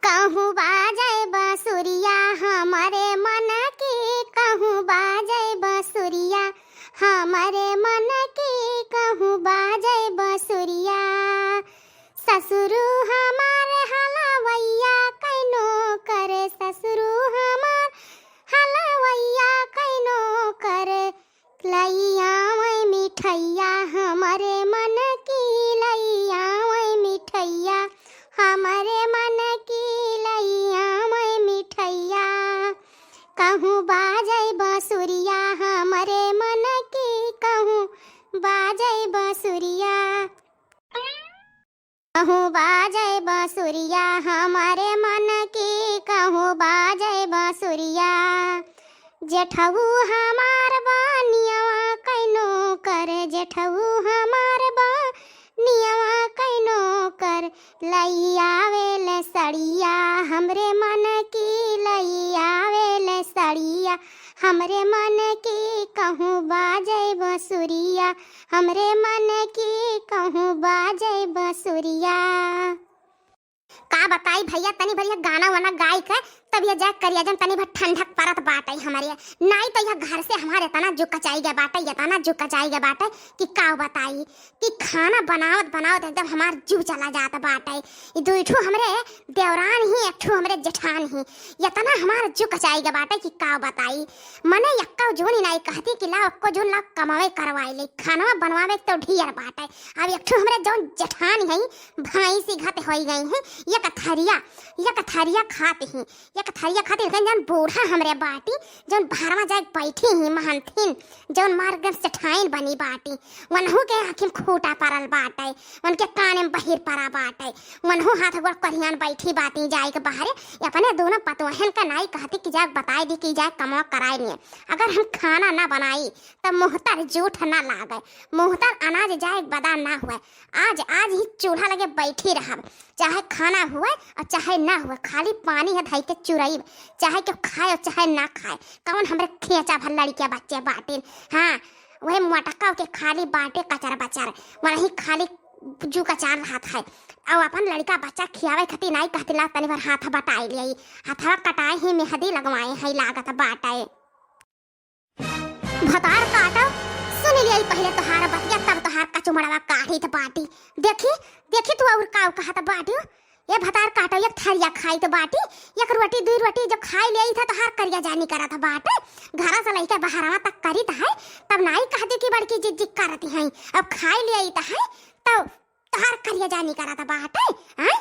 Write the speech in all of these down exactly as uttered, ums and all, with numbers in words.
कहूँ बाजै बाँसुरिया हमरे मन की, कहूँ बाजै बाँसुरिया हमरे मन की, कहूँ बाजै बाँसुरिया। ससुरु हमार हलवैया कैनो कर, ससुरु हमार हलवैया कैनो कर। लइयावै मिठैया हमरे मन की, लइयावै मिठैया हमरे मन की, लइयावै मिठैया। कहूँ बाजै बाँसुरिया हमरे मन की, कहूँ बाजै बाँसुरिया। कहूँ बाजै बाँसुरिया हमरे मन की, कहूँ बाजै बाँसुरिया। जेठऊ हमार बनियवा कैनो कर, जेठऊ हमार बनियवा कैनो कर। लइयावेल सड़िया हमरे मन की, लइयावेल सड़िया हमरे मन की, कहूँ बाजै बाँसुरिया हमरे मन की, कहूँ बाजै बाँसुरिया। का बताई भइया, तनी भर ये गाना वाना गाई के तब ये जाए करिया जन तनी भर ठंडक परत बाटै हमरे। नाई तो यह घर से हमार इतना जुकचाई गया बाटै, इतना जुकचाई गया बाटै कि का बताई कि खाना बनावत बनावत एकदम हमार जीव चला जात बाटै। ई दुई ठो हमरे देवरान ही, एक ठो हमरे जेठान ही, इतना हमार जुकचाई गया बाटै कि का बताई। मने एक्को जून ही नाई कहती कि लाओ, एक्को जून लाओ, कमावे करवाई ले, खानवा बनवावे तो ढेर बाटै। अब एक ठो हमरे जौन जेठान है, भैंसी घत होई गई है, एक थरिया, एक थरिया खात ही, एक थरिया खात ही। लेकिन जौन बूढ़ा हमरे बाटी, जौन बहरवा जाए बैठी ही महंथिन, जौन मार्गन सेठाइन बनी बाटी, वनहू के आँखी में खूटा परल बाटै, उनके काने में बहिर परा बाटै, वनहू हाथ गोड़ करियान बैठी बाटी जाए के बाहरे। अपने दोनों पतोहन का नाई कहती कि जाए बताए दी कि जाए कमवा कराए लिए। अगर हम खाना ना बनाई तब मुँह तर जूठ ना लागै, मुँह तर अनाज जाए बदा ना हुए। आज, आज ही चूल्हा लगे बैठी रहब, चाहे खाना हुए और चाहे ना हुए, खाली पानी है धई के चुरैब, चाहे केहू खाए और चाहे ना खाए। कौन हमरे खेचा भर लड़किया बच्चे बाटिन। हाँ, वही मोटका के खाली बाटे कचर बचर, वही खाली जू कचार रहत है। और अपन लड़का बच्चा खियावे खातिर नाई कहती ला तनी भर हाथ बटाई लियाई, हाथवा कटाए ही मेहंदी लगवाए है लागत बाटै। भतार काटो, सुन लियाई पहिले तोहार बतिया, तब तोहार कचुमड़वा काढ़ी त बाटी। देखी, देखी तू और काऊ कहत बाटी। ये भतार काटो, एक थरिया खाई त बाटी, एक रोटी, दुई रोटी जब खाई लियाई था तोहार करिया जानी करत बाटे। घरा से लइके बहरवा तक करी त है, तब नाई कह दे कि बड़की जिज्जी करती हैं। अब खाई लियाई त है, तब तोहार करिया जानी करत बाटे, हैं?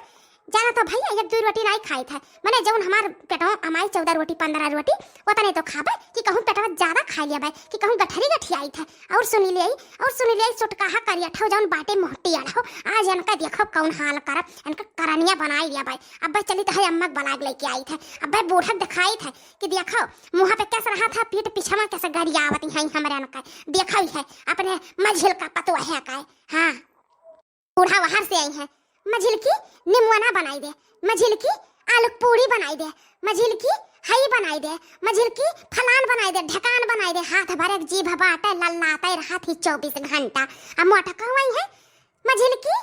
जाना तो भइया, एक दुई रोटी नाई खाई थे, मने जौन हमार पेटवा हमारी चौदह रोटी, पन्द्रह रोटी, उतने तो खाबे कि कहूँ पेटवा ज्यादा खा लिया बे, कि कहूँ गठरी गठियाई थे। और सुनी ले, और सुनी ले, छोटकाहा करिया ठो जौन बाटे मोटी अड़हो, आज इनका देखो कौन हाल करब, इनका करनिया बनाई लिया बे। अब बे चली तो है अम्मा के बलाग लेके आई थे, अब बे बूढ़क दिखाई थे कि देखो मुँह पे कैसे रहा था, पीठ पीछे में कैसे गरियावती हैं हमरे इनका, देखो ही है अपने मझिल का पतोह है का। हाँ। बूढ़ा वहार से आई है, मझिलकी निमुआना बनाई दे, मझिलकी आलू पूड़ी बनाई दे, मझिलकी हई बनाई दे, मझिलकी फलान बनाई दे, ढकान बनाई दे। हाथ भरे के जीभ बाटे, लल्लाते रहत ही चौबीस घंटा। अब मोटका आई है, मझिलकी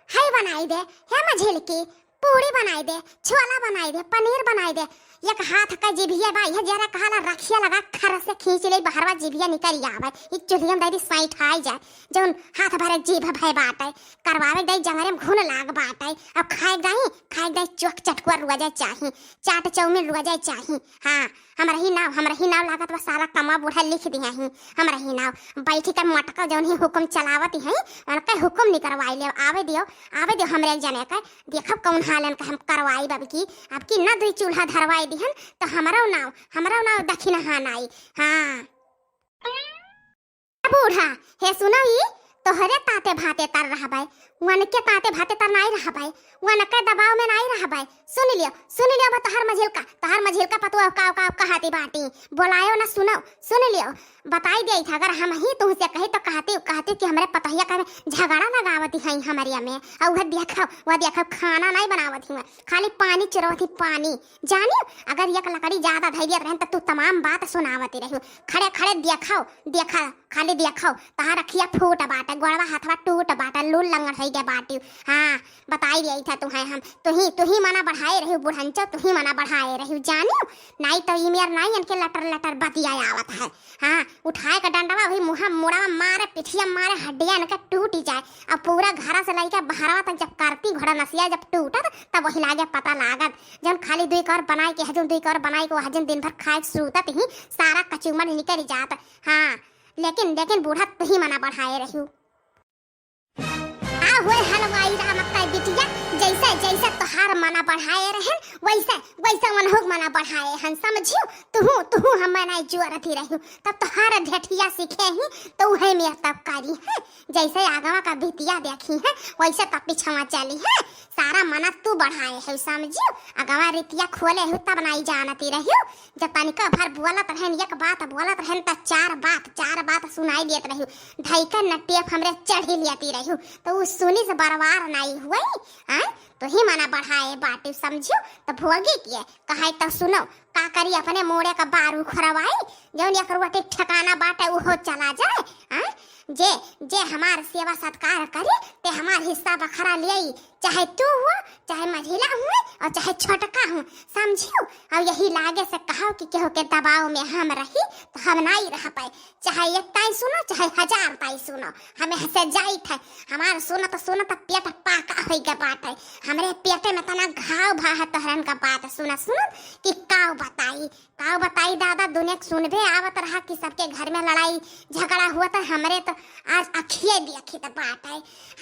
हई बनाई दे, हे मझिलकी पूड़ी बनाई दे, छोला बनाई दे, पनीर बनाई दे। एक हाथ का जिभिया बा, यह जरा कहाला रखिया लगा खर से खींच ले, बहरवा जिभिया निकल आवे, ई चुल्हिया में दई सैठाई जाए। जौन हाथ भरे जीभ भय बाटे, करवावे दई जंगरे में घुन लाग बाटे। अब खाए दई, खाए दई चोख चटकुआ रोजे चाही, चाट चाउमीन रोजे चाही। हाँ, हमरा ही नाव, हमरा ही नाव लागत बा, साला कमा बूढ़ा लिख दिया ही, हमरा ही नाव। बैठी के मटका जौन ही हुकुम चलावत ही, उनके हुकुम निकरवाई ले, आवे दियो, आवे दियो हमरे जने के, देखब कौन हालन के हम करवाई अब की, अब की ना दुई चूल्हा धरवाई दिहन, तो हमरो नाव, हमरो नाव दखिनहा नाई। हाँ। ए बूढ़ा, हे सुनो ई, तोहरे ताते भाते तर रहबै, वनके ताते भाते तर नाई रहबै, वनके दबाव में नाई रहबै। सुन लियो, सुन लियो, अब तोहार मझिलका, तोहार मझिलका पतुआ काव काव कहती बाटी, बोलायो ना सुनो, सुन लियो, बताई दिया था, अगर हम ही तुमसे कही तो कहती, कहती कि हमरे पतोहिया का में झगड़ा लगावती हैं हमरिया में, और वह देखो, वह देखो खाना नाई बनावती हुआ, खाली पानी चुरवती पानी। जानी, अगर एक लकड़ी ज्यादा धई दियत रहन त तू तमाम बात सुनावती रही। खड़े खड़े देखो, देखा, खाली देखो, तहार अखिया फूट बाटे, गोड़वा हाथवा टूट बाटे, लूल लंगड़ होई गए बाटी। हाँ, बताई दिया था तुहे हम, तुही, तुही मना बढ़ा आए रहिउ बुढ़ंचो, तुही मना बढ़ाए रहिउ, जानिउ। नाई तो ई मेर नाई इनके लटर लटर बतिया आवत है। हाँ, उठाए का डंडवा वही मुँहा मुड़वा मारे, पिठिया मारे, हड्डिया इनके टूट जाए। अब पूरा घरा से लइके बहरवा तक जब करती घोड़ा नसिया जब टूटत, तब वही लागे पता लागत। जौन खाली दुई कौर बनाए के हजून, दुई कौर बनाए के वह हजून दिन भर खाए सूतत ही सारा कचूमर निकल जात। हाँ, लेकिन, लेकिन बूढ़ा तुही मना बढ़ाए रहिउ। आ होए हलवाई राम का बिटिया, जैसे, जैसे तोहार मना बढ़ाए रहन, वैसे, वैसे उनहु के मना बढ़ाए हन, समझिउ? तुहू, तुहू हमें नाई जुअरती रहिउ, तब तोहार ढेठिया सीखे ही, तो उहे में तब करी है। जैसे आगवा का बिटिया देखी है, वैसे तब पिछवा चली है। सारा मना तू बढ़ाए है, समझिउ? अगवा रितिया खोले हु, तब नाई जानती रहिउ। जब तनिका भर बोलत रहन, एक बात बोलत रहन, त चार बात, चार बात सुनाई देत रहिउ। धइके न टेप हमरे चढ़ी लियती रहिउ, त उ सुनी से बरवार नाई हुई। आय, तुही मना बढ़ाए बाटिउ, समझिउ? त भोगी किए, कहाई त सुनो, का करी अपने मोड़े का बारू खरवाई, जौन एक रोटी ठिकाना बाटे उहो चला जाए। आय, जे, जे हमार सेवा सत्कार करी, ते हमार हिस्सा बखरा लेई, चाहे तू हुआ, चाहे मझिला हुए और चाहे छोटका हुए, समझिउ? और यही लागे से कहो कि केहू के दबाव में हम रही, तो हम नाई रह पाए। चाहे एक ताई सुनो, चाहे हजार ताई सुनो, हमें हंसे जाइत है। हमार सुनत सुनत पेट पाका होई गए बाटे। हमरे पेटे में तना घाव भा है तोहरन का बात सुनत सुनत कि काव बताई, काव बताई दादा, दुनिया के सुनबे आवत रहा कि सबके घर में लड़ाई झगड़ा हुआ था। हमरे तो आज अखिए देखी तो बाटे,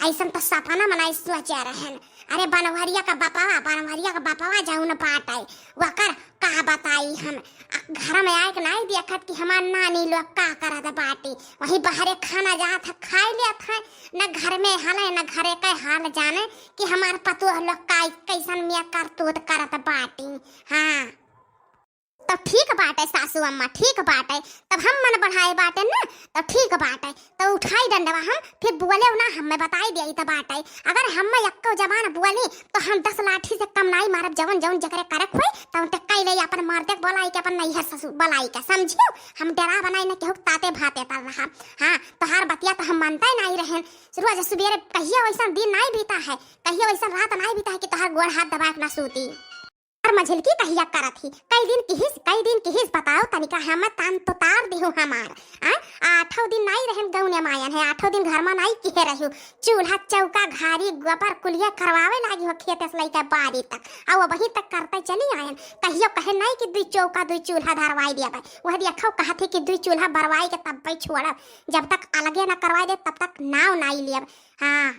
ऐसन तो सपना मनाई सोचे रहन। अरे बनवरिया का बपवा, बनवरिया का बपवा जौन बाटे, वकर का बताई हम। आ, घर में आए के नाई देखत कि हमार नानी लोग का करत बाटी। वही बाहरे खाना जात है, खाए लेत है, न घर में हाल है, न घरे का हाल जाने कि हमार पतोह लोग का कैसन में करतूत करत बाटी। हाँ, तो ठीक बाटे सासू अम्मा, ठीक बाटे, तब हम मन बढ़ाए बाटे ना, तो ठीक बाटे। तो उठाई डंडवा हम, फिर बोले ना, हमें बताई दिया त बाटे। अगर हम एक्को जबान बोली, तो हम दस लाठी से कम नाई मारब। जवन जवन जकरे करक होई, तवन ते कई ले अपन मर्दे के बोलाई के, अपन नैहर ससुर बोलाई के, समझिउ? हम डरा बनाई न केहू ताते भाते तर रहा। हाँ, तोहार बतिया तो हम मानते नाई रहन। रोज सुबेरे कहियो वैसा दिन नाई बीता है, कहियो वैसा रात नाई बीता है कि तोहार गोड़ हाथ दबा के ना सूती। और मझिलकी कहिया करत ही, कई दिन किहिस, कई दिन किहिस, बताओ तनिका, हम तान तो तार दिहु हमार। आ, आठों दिन नाई रहन गौने मायन है, आठों दिन घर में नाई किहे रहिउ। चूल्हा, चौका, घारी, गोबर कुलिया करवावे लागी हो खेते से लइके बारी तक। आ वही तक करते चली आयन। कहियो कहे नाई कि दुई चौका, दुई चूल्हा धरवाई दिया भाई। वह देखो कहत ही कि दुई चूल्हा बरवाई के तब भाई छोड़ब। जब तक अलगे ना करवाई दे, तब तक नाव नाई लियब। हाँ।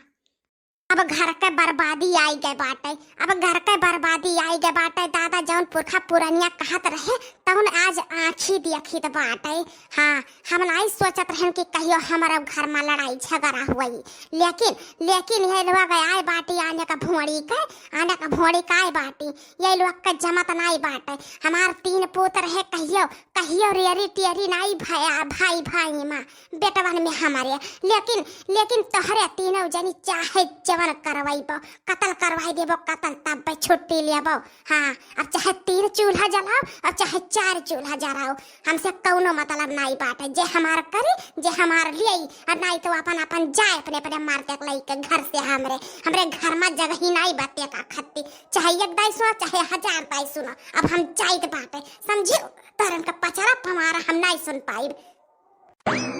अब घर के बर्बादी आई गए बाटे, अब घर के बर्बादी आई गए बाटे। दादा जौन पुरखा पुरनिया कहत रहे, तौन आज आँखी देखित बाटे। हाँ, हम नाई सोचत रहन कि कहियो हमारा घर में लड़ाई झगड़ा हुई, लेकिन, लेकिन ये लोग आए बाटी आने का भोड़ी के, आने का भोड़ी का आए बाटी, ये लोग का जमत नाई बाटे। हमार तीन पूत रहे, कहियो, कहियो रेरी टेरी नाई भया, भाई, भाई माँ। बेटवन में हमारे, लेकिन, लेकिन तोहरे तीनों जनी चाहे जवन करवाइबो, कत्ल करवाई देबो, कत्ल तब छुट्टी लेबो। हाँ, अब चाहे तीन चूल्हा जलाओ, अब चाहे चार चूल्हा जलाओ, हमसे कौनो मतलब नाई बाटे। जे हमार करी, जे हमार लियाई, और नाई तो अपन, अपन जाए अपने, अपने मर्दे के लइके घर से। हमरे, हमरे घर में जगह ही नाई बाटे का खत्ती। चाहे एक दाई सुनो, चाहे हजार दाई सुनो, अब हम जाइत बाटे, समझिउ? तोहरन का पचरा पमारा हम नाई सुन पाइब।